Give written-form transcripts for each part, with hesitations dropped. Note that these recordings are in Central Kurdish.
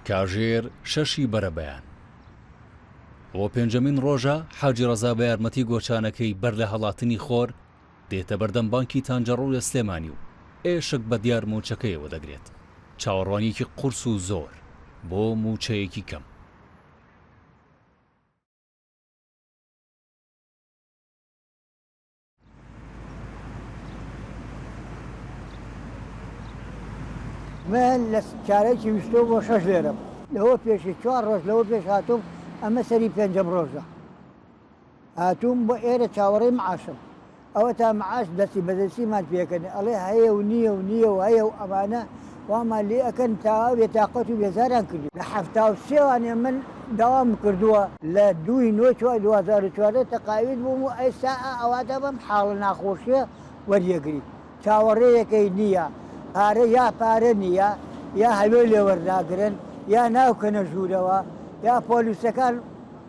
کاژێر شەشی بەرەبەیان. بۆ پێنجەمین ڕۆژە حاجی ڕەزا بە یارمەتی گۆچانەکەی بەر لە هەڵاتنی خۆر دێتە بەردەم بانکی تانجەڕۆ لە سلێمانی و ئێشک بە دیار مووچەکەیەوە دەگرێت. چاوەڕوانییەکی قورس و زۆر بۆ مووچەیەکی کەم. من لە چارەکی ویستۆ بۆ شەش لێرەم لەوە پێشی چوار ڕۆژ لەوە پێش هاتووم ئەمە سەری پێنجەم ڕۆژە هاتووم بۆ ئێرە چاوەڕێی معاشم ئەوە تا معاش دەستی بەدەستیمان پێکەن ئەڵێ هەیە و نییە و نییە و هەیە و ئەمانە وامان لێ ئەکەن تا بێتاقەت و بێزاران کردو لە 73 وانێ من داوام کردووە لە دووی نۆ چوار 2014 تەقاوید بووم و ئێستا ئەواتە بەم حاڵە ناخۆشیە وەریەگری چاوەڕێیەکەی نییە پارە یا پارە نییە یا هەوێ لێ وەرناگرن یا ناوکەنە ژوورەوە یا پۆلیسەکان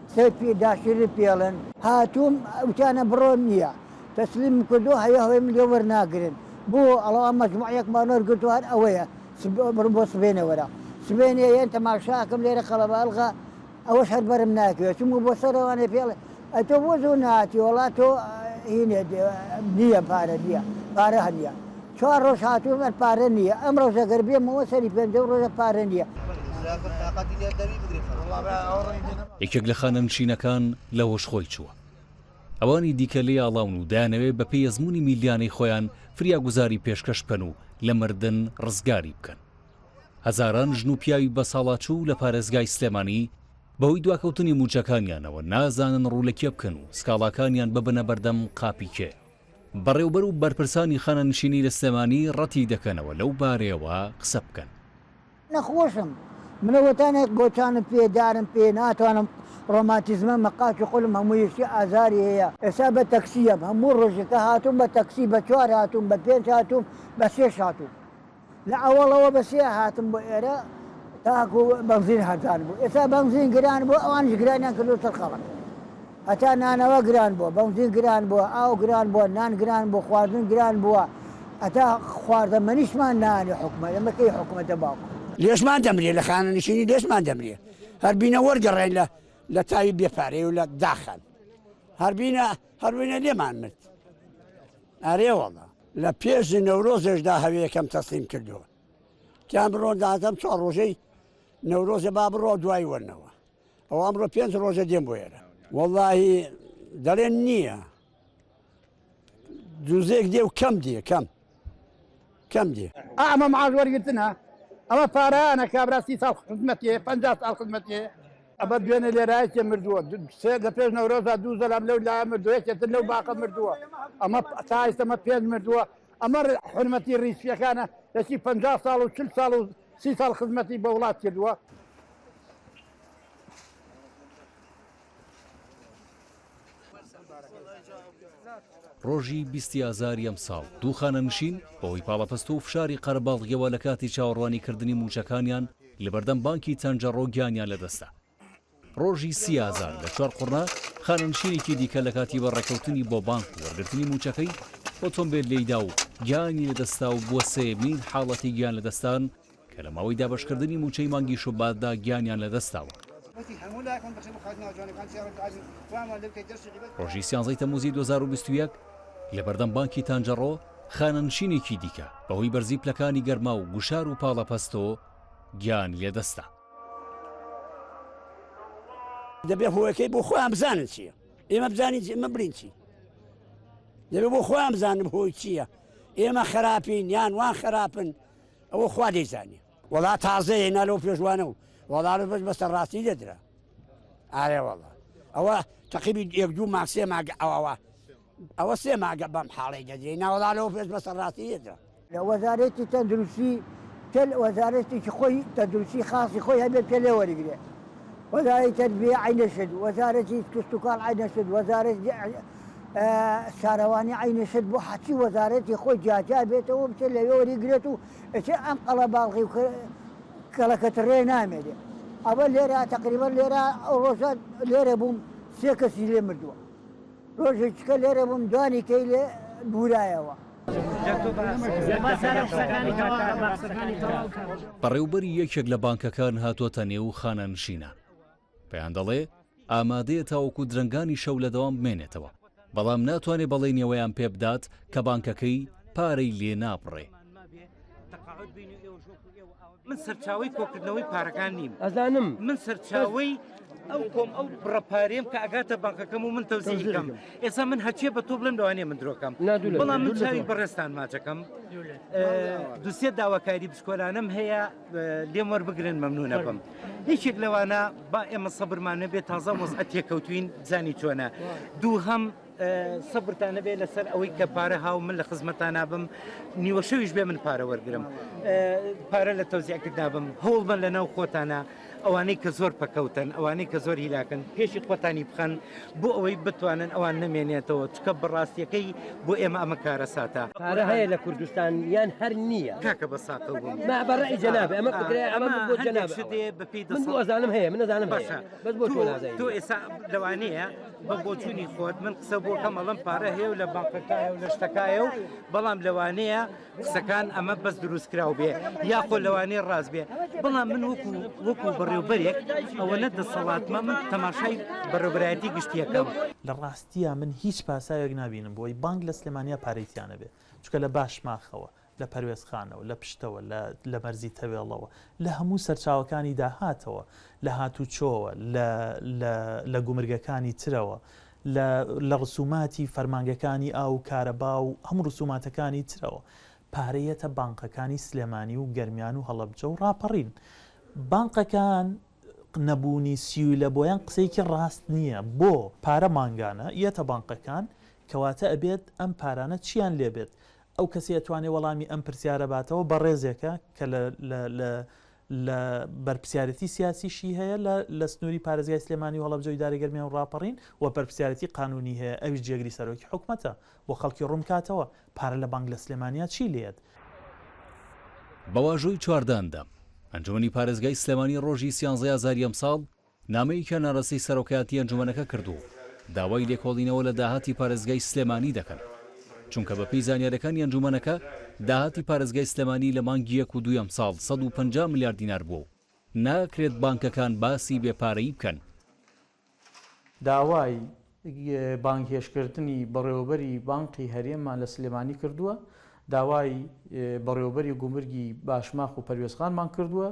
قسەی پێ داشرین پێڵن هاتووم وتیانە بڕۆ نییە تەسلیمم کردووە هەوێ هەوێم لێ وەرناگرن بۆ ئەڵا مەجموعەیەکمان وەرگرتووە هەر ئەوەیە بڕۆ بۆ سبەینێ وەرە سبەینێ یەن تەماشاکەم لێرە قەڵەباڵغە ئەوەش هەر بەرم ناکەوێت چونکە بۆ سەرەوانێ پێڵێ ئەتۆ بۆ زوو ناتی وەڵا تۆ هینێ نییە پارە نییە پارە هەنیە چوار ڕۆژ هاتووم هەر پارە نییە ئەم ڕۆژە گەر بێمەوە سەری پێنجەم ڕۆژە پارە نییە. یەکێک لە خانەنشینەکان لە هۆش خۆی چووە. ئەوانی دیکە لێی ئاڵاون و دەیانەوێت بەپێی ئەزموونی میللیانەی خۆیان فریاگوزاری پێشکەش بکەن و لە مردن ڕزگاری بکەن. هەزاران ژن و پیاوی بەساڵاچوو لە پارێزگای سلێمانی بەهۆی دواکەوتنی مووچەکانیانەوە نازانن ڕوو لە کێ بکەن و سکاڵاکانیان ببەنە بەردەم قاپی کێ. بەڕێوبەر و بەرپرسانی خانەنشینی لە سلێمانی ڕەتی دەکەنەوە لەو بارەیەوە قسە بکەن. نەخۆشم من ئەوەتانێک گۆچانم پێ دارم پێ ناتوانم ڕۆماتیزمە مە قاچ و قولم هەموویشی ئازاری هەیە ئێستا بە تەکسیەم هەموو ڕۆژێکە هاتووم بە تەکسی بە چوار هاتووم بە پێنج هاتووم بە سێش هاتووم لە ئەوەڵەوە بە سێ هاتم بۆ ئێرە تاکو بەنزین هەرزان بوو ئێستا بەنزین گران بوو ئەوانیش گرانیان کردو سەر خەڵک هەتا نانەوە گران بووە بەنزین گران بووە ئاو گران بووە نان گران بوو خواردن گران بووە هەتا خواردەمەنیشمان نانی حکومەت ئەمە کەی حکومەتە باوکم. لێشمان دەمرێ لە خانەنشینی لێشمان دەمرێ هەر بینە وەرگەڕێن لە لە تاوی بێ پارەی و لە داخان هەر بینە هەر بینە لێمان مرد ئەرێ وەڵا. لە پێش نەورۆزێشدا هەوێکەم تەسلیم کردووە تیان بڕۆن دادەم چوار ڕۆژەی نەورۆزە با بڕۆ دوای وەرنەوە ئەو ئەمڕۆ پێنج ڕۆژە دێم بۆ ئێرە وەڵاهی دەڵێن نییە دوزێک دێ و کەم دێ کەم کەم دێ. ئەمە معاش وەرگرتنە؟ ئەمە پارەیانە کابرا سی ساڵ خزمەتی هەیە 50 ساڵ خزمەتی هەیە ئەمە دوێنێ لێرە یەکێ مردووە سێ لە پێش نەورۆزا دوو زەلام لەو لایە مردووە یەکێ تر لەو باخە مردووە ئەمە تا ئێستا ئەمە پێنج مردووە ئەمە حورمەتی ڕیسیەکانە یەکی 50 ساڵ و 40 ساڵ و سی ساڵ خزمەتی بە وڵات کردووە. ڕۆژی بیستی ئازاری ئەمساڵ دوو خانەنشین بەهۆی پاڵەپەستۆ و فشاری قەرەباڵغییەوە لە کاتی چاوەڕوانیکردنی مووچەکانیان لەبەردەم بانکی تەنجەڕۆ گیانیان لەدەستدا. ڕۆژی سی ئازار لە چوارقوڕنە خانەنشینێکی دیکە لە کاتی بەڕێکەوتنی بۆ بانک و وەرگرتنی مووچەکەی ئۆتۆمبێل لێیدا و گیانی لەدەستدا و بووە سێیەمین حاڵەتی گیانلەدەستدان کە لە ماوەی دابەشکردنی مووچەی مانگی شوباتدا گیانیان لەدەستداوە. ڕۆژی سیانزەی تەمموزی 2021 لەبەردەم بانکی تانجەڕۆ خانەنشینێکی دیکە بەهۆی بەرزی پلەکانی گەرما و گوشار و پاڵەپەستۆ گیانی لەدەستدا. دەبێ هۆیەکەی بۆ خۆیان بزانن چییە ئێمە بزانین ئێمە بڵین چی دەبێ بۆ خۆیان بزانن هۆی چییە ئێمە خراپین یان وان خراپن ئەوە خوا دەیزانێ. وەڵا تازەیە نا لەو پێشوانە و وەڵا لە بەس بەسەر ڕاستی دەدرا ئارێ وەڵا ئەوە تەقیبی یەک دوو مانگ سێ مانگ ئەوە ئەوە سێ مانگە بەم حاڵی دەدرێ ناوەڵا لەو پێش بەسەر ڕاستی دەدرا. لە وەزارەتی تەندروستی تل وەزارەتێکی خۆی تەندروستی خاصی خۆی هەبێت پێ لێ وەرگرێ وەزارەتی تەربیە عەینە شت وەزارەتی کشتوکاڵ عەینە شت وەزارەتی شارەوانی عەینە شت بۆ هەرچی وەزارەتی خۆی جیاجیا بێتەوە بچێت لەوێ وەریگرێت و ئێستا ئەم قەڵەباڵغی و کەڵەکەتڕێ نامێنێ ئەوە لێرە تەقریبەن لێرە ئەو ڕۆژە لێرە بووم سێ کەسی لێ مردووە ڕۆژێکیکە لێرە بووم دوانی کەی لێ بورایەوە. بەڕێوبەری یەکێک لە بانکەکان هاتۆتە نێو خانەنشینان. پێیان دەڵێ ئامادەیە تاوەکو درەنگانی شەو لە دەوام بمێنێتەوە، بەڵام ناتوانێ بەڵێنی ئەوەیان پێ بدات کە بانکەکەی پارەی لێ نابڕێ. من سەرچاوەی کۆکردنەوەی پارەکان نیم ئەزانم من سەرچاوەی ئەو کۆم ئەو بڕە پارێم کە ئەگاتە بانکەکەم و من تەوزیعی کەم ئێستا من هەرچێ بە تۆ بڵێم لەوانەیە من درۆکەم بەڵام من چاوی بەڕێزتان ماچەکەم دوسێ داواکاری بچکۆلانم هەیە لێم وەربگرن مەمنونە بم یەکێک لەوانە با ئێمە سەبرمان نەبێت تازە وەزعە تێکەوتوین بزانی چۆنە دووهەم سەبرتان نەبێت لەسەر ئەوەی کە پارە هاو من لە خزمەتان نابم نیوەشەویش بێ من پارە وەرگرم پارە لە تەوزیعکردنا بم هەوڵ بن لە ناو خۆتانە ئەوانەی کە زۆر پەکەوتن ئەوانەی کە زۆر هیلاکن پێشی خۆتانی بخەن بۆ ئەوەی بتوانن ئەوان نەمێنێتەوە چکە بەڕاستیەکەی بۆ ئێمە ئەمە کارەساتە. پارە هەیە لە کوردستان یان هەر نییە؟ کاکە بە ساقەو بم. ما بە ڕەئی جەنابت ئەمە فکرەیە ئەمە من بۆ جەنابت ئەوە. بەپێی من بۆ ئەزانم هەیە من ئەزانم هەیە باشە بەس بۆ تۆ نازانی. تۆ ئێستا لەوانەیە بە بۆچوونی خۆت من قسە بۆ کەم ئەڵێم پارە هەیە و لە بانقەکایە و لە شتەکایە و بەڵام لەوانەیە قسەکان ئەمە بەس دروستکراو بێ یاخۆ لەوانەیە ڕاست بێ بەڵام من وەکو وەکو بەڕێوبەرێک ئەوەنە دەسەڵاتمە من تەماشای بەڕێوبەرایەتی گشتیەکەم. لە ڕاستیا من هیچ پاساوێک نابینم بۆی بانک لە سلێمانیا پارەی تیا نەبێ چونکە لە باشماخەوە لە پەروێزخانەوە لە پشتەوە لە لە مەرزی تەوێڵەوە لە هەموو سەرچاوەکانی داهاتەوە لە هاتوچۆوە لە لە لە گومرگەکانی ترەوە لە لە ڕسوماتی فەرمانگەکانی ئاو و کارەبا و هەموو ڕسوماتەکانی ترەوە پارە یەتە بانقەکانی سلێمانی و گەرمیان و هەڵەبجە و ڕاپەڕین. بانقەکان نەبوونی سیولە بۆیان قسەیەکی ڕاست نییە. بۆ؟ پارە مانگانە یەتە بانقەکان کەواتە ئەبێت ئەم پارانە چیان لێ بێت؟ ئەو کەسەی ئەتوانێ وەڵامی ئەم پرسیارە باتەوە بەڕێزێکە کە لە لە لە لە بەرپرسیارێتی سیاسیشی هەیە لە لە سنووری پارێزگای سلێمانی و هەڵەبجە و ئیدارەی گەرمیان و ڕاپەڕین و بەرپرسیارێتی قانوونی هەیە ئەویش جێگری سەرۆکی حکومەتە بۆ خەڵکی ڕوون بکاتەوە پارە لە بانک لە سلێمانیا چی لێت. بە واژۆی 14 ئەندام، ئەنجومەنی پارێزگای سلێمانی ڕۆژی سیانزەی ئازاری ئەمساڵ نامەیەکیان ئاراستەی سەرۆکایەتی ئەنجومەنەکە کرد و داوای لێکۆڵینەوە لە داهاتی پارێزگای سلێمانی دەکەن، چونکە بەپێی زانیاریەکانی ئەنجومەنەکە داهاتی پارێزگای سلێمانی لە مانگی یەک و دووی ئەمساڵ 150 ملیار دینار بووە و ناکرێت بانکەکان باسی بێ پارەیی بکەن. داوای بانگهێشتکردنی بەڕێوەبەری بانقی هەرێممان لە سلێمانی کردووە، داوای بەڕێوەبەری گومرگی باشماخ و پەروێزخانمان کردووە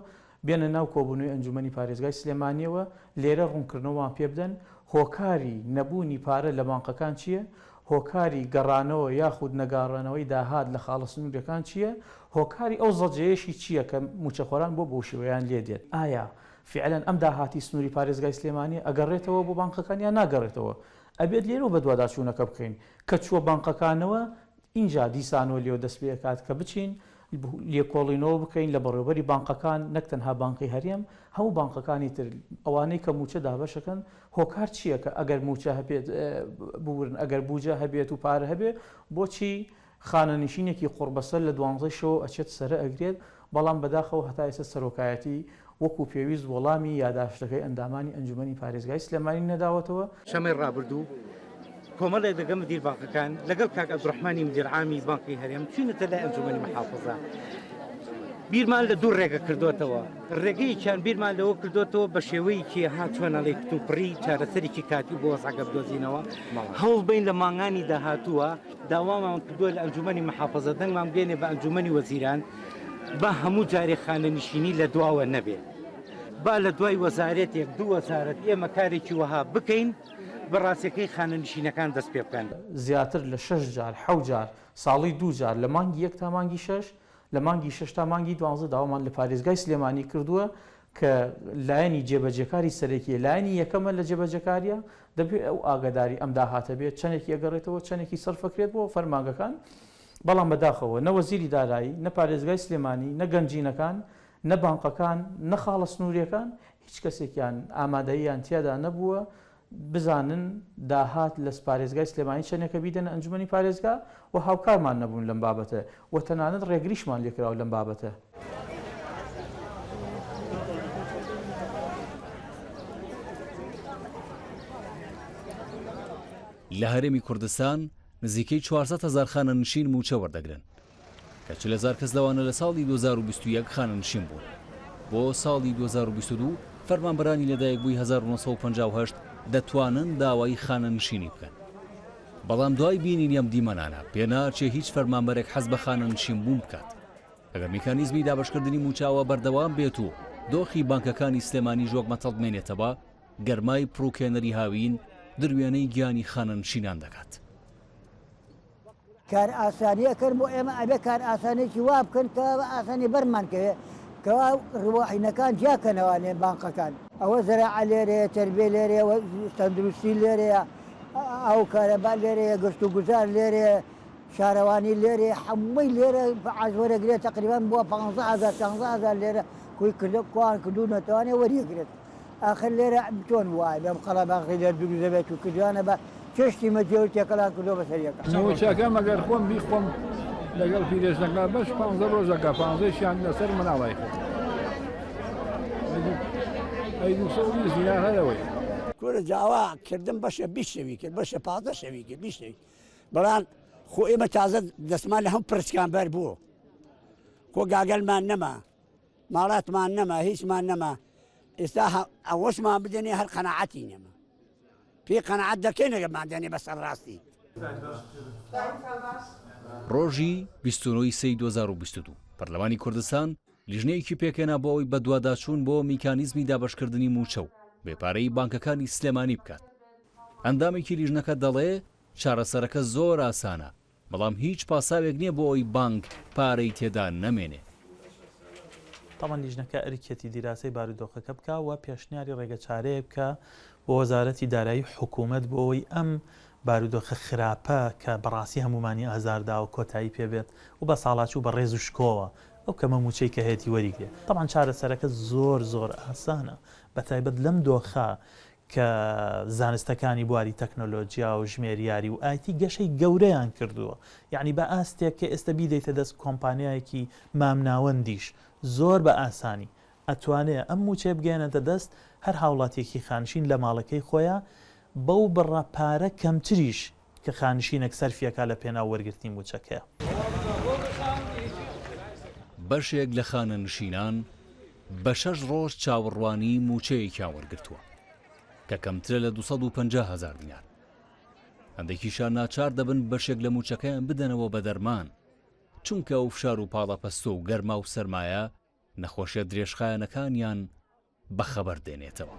بێنە ناو کۆبوونەوەی ئەنجوومەنی پارێزگای سلێمانییەوە، لێرە ڕوونکردنەوەمان پێ بدەن، هۆکاری نەبوونی پارە لە بانقەکان چییە، هۆکاری گەڕانەوە یاخود نەگاڕانەوەی داهات لە خاڵە سنوورییەکان چییە، هۆکاری ئەو زەجەیەشی چییە کە مووچەخۆران بۆ بەو شێوەیان لێ دێت، ئایا فیعلەن ئەم داهاتی سنووری پارێزگای سلێمانی ئەگەڕێتەوە بۆ بانقەکان یان ناگەڕێتەوە؟ ئەبێت لێرەوە بەدواداچوونەکە بکەین کە چووە بانقەکانەوە ئینجا دیسانەوە لێوە دەست پێ ئەکات کە بچین لێکۆڵینەوە بکەین لە بەڕێوەبەری بانقەکان نەک تەنها بانقی هەرێم هەموو بانقەکانی تر ئەوانەی کە مووچە دابەشەکەن هۆکار چییە کە ئەگەر مووچە هەبێت بورن ئەگەر بوجە هەبێت و پارە هەبێت بۆچی خانەنشینێکی قوڕبەسەر لە دوانزەی شەوەو ئەچێت سەرە ئەگرێت، بەڵام بەداخەوە هەتا ئێستا سەرۆکایەتی وەکو پێویست وەڵامی یاداشتەکەی ئەندامانی ئەنجومەنی پارێزگای سلێمانی نەداوەتەوە. شەمەی ڕابردوو کۆمەڵێک لەگەڵ مدیر بانقەکان لەگەڵ کاک عەبدولڕەحمانی مدیر عامی بانقی هەرێم چوینەتە لای ئەنجومەنی محافزە بیرمان لە دوو ڕێگە کردوتەوە ڕێگەیەکیان بیرمان لەوە کردوتەوە بە شێوەیەکی ها چۆنەڵی کتوپڕی چارەسەرێکی کاتی بۆ وەزعەکە بدۆزینەوە هەوڵ بین لە مانگانی داهاتووە داوامان کردووە لە ئەنجومەنی محافەزە دەنگمان بگەینێ بە ئەنجومەنی وەزیران با هەموو جارێ خانەنشینی لە دواوە نەبێ با لە دوای وەزارەتێک دوو وەزارەت ئێمە کارێکی وەها بکەین بە ڕاستیەکەی خانەنشینەکان دەست پێ بکەن. زیاتر لە شەش جار، حەوت جار، ساڵی دوو جار لە مانگی یەک تا مانگی شەش، لە مانگی شەش تا مانگی دوانزە داوامان لە پارێزگای سلێمانی کردووە کە لایەنی جێبەجێکاری سەرەکیە، لایەنی یەکەمە لە جێبەجێکاریە، دەبێت ئەو ئاگاداری ئەم داهاتە بێت، چەندێکی ئەگەڕێتەوە، چەندێکی سەرفەکرێت بۆ فەرمانگەکان، بەڵام بەداخەوە نە وەزیری دارایی، نە پارێزگای سلێمانی، نە گەنجینەکان، نە بانقەکان، نە خاڵە سنووریەکان، هیچ کەسێکیان ئامادەییان تیادا نەبووە بزانن داهات لە پارێزگای سلێمانی چەندێکە بیدەنە ئەنجومەنی پارێزگا و هاوکارمان نەبوون لەم بابەتە و تەنانەت ڕێگریشمان لێکراوە لەم بابەتە. لە هەرێمی کوردستان. نزیکەی 400 هەزار خانەنشین مووچە وەردەگرن کە 40 هەزار کەس لەوانە لە ساڵی 2021 خانەنشین بوون. بۆ ساڵی 2022 فەرمانبەرانی لەدایکبووی 1958 دەتوانن داوای خانەنشینی بکەن. بەڵام دوای بینینی ئەم دیمەنانە پێناچێ هیچ فەرمانبەرێک حەز بە خانەنشین بوون بکات. ئەگەر میکانیزمی دابەشکردنی مووچە ئاوا بەردەوام بێت و دۆخی بانکەکانی سلێمانیش وەک مەتەڵ بمێنێتەوە، گەرمای پڕوکێنەری هاوین دروێنەی گیانی خانەنشینان دەکات. کارئاسانی ئەکەن بۆ ئێمە ئەبێ کارئاسانێکی وا بکەن کە بە ئاسانی بەرمان کەوێ کەوا ڕواحینەکان جیا کەنەوانێ بانقەکان ئەوە زەراعە لێرەیە تەربیە لێرەیە تەندروستی لێرەیە ئاو کارەبا لێرەیە گەشت و گوزار لێرەیە شارەوانی لێرەیە هەمووی لێرە عاش وەرەگرێت تقریبان بووە 15 هزار 16 هزار لێرە کوی کردو کوان کردوونەتوانێ وەریەگرێت ئاخر لێرە چۆن وایە بەم قەڵەباغی لێر دروست دەبێت و کردویانە بە چێشتی مەجێ و تێکەڵان کردووە بەسەر یەکا. مووچەکەم ئەگەر خۆم بیخۆم لەگەڵ پیرێژنەکە بەش پانزە ڕۆژ ئەکا پانزەیشیان لەسەر مناڵای خۆم ئەی 220 دینار هەر ئەوەیە. کورە جاوا کردم بەشە 20 شەوی کرد بەشە 15 شەوی کرد 20 شەوی بەڵام خۆ ئێمە تازە دەستمان لە هەم پرچکان بەر بوو خۆ گاگەلمان نەما ماڵاتمان نەما هیچمان نەما ئێستا ئەوەشمان بدەنێ هەر قەناعەتی نەما پێی قەناعەت دەکەین ئەگەر مادەنێ بەسەر ڕاستی. ڕۆژی 29 ی سێی 2022 پەرلەمانی کوردستان لیژنەیەکی پێکهێنا بۆ ئەوەی بەدواداچوون بۆ میکانیزمی دابەشکردنی مووچە و بێ پارەیی بانکەکانی سلێمانی بکات. ئەندامێکی لیژنەکە دەڵێ چارەسەرەکە زۆر ئاسانە، بەڵام هیچ پاساوێک نییە بۆ ئەوەی بانک پارەی تێدا نەمێنێ. تەبعەن لیژنەکە ئەرکیەتی دیراسەی بارودۆخەکە بکا و پێشنیاری ڕێگەچارەیەک بکا بۆ وەزارەتی دارایی حکوومەت بۆ ئەوەی ئەم بارودۆخە خراپە کە بەڕاستی هەموومانی ئازار داوە کۆتایی پێ بێت و بە ساڵاچوو بە ڕێز و شکۆوە ئەو کەمە مووچەی کە هەیەتی وەریگرێ. تەبعەن چارەسەرەکە زۆر زۆر ئاسانە بەتایبەت لەم دۆخە کە زانستەکانی بواری تەکنۆلۆجیا و ژمێریاری و ئایتی گەشەی گەورەیان کردووە یەعنی بە ئاستێک کە ئێستە بیدەیتە دەست کۆمپانیایەکی مامناوەندیش زۆر بە ئاسانی ئەتوانێ ئەم مووچەیە بگەیەنێتە دەست هەر هاوڵاتیەکی خانشین لە ماڵەکەی خۆیا بەو بڕە پارە کەمتریش کە خانشینێک سەرفی ئەکا لە پێناو وەرگرتنی مووچەکەیا. بەشێک لە خانەنشینان بە شەش ڕۆژ چاوەڕوانی مووچەیەکیان وەرگرتووە کە کەمترە لە 250 هەزار دینار. هەندێکیشیان ناچار دەبن بەشێک لە مووچەکەیان بدەنەوە بە دەرمان، چونکە ئەو فشار و پاڵەپەستۆ و گەرما و سەرمایە نەخۆشیە درێژخایەنەکانیان بەخەبەر دێنێتەوە.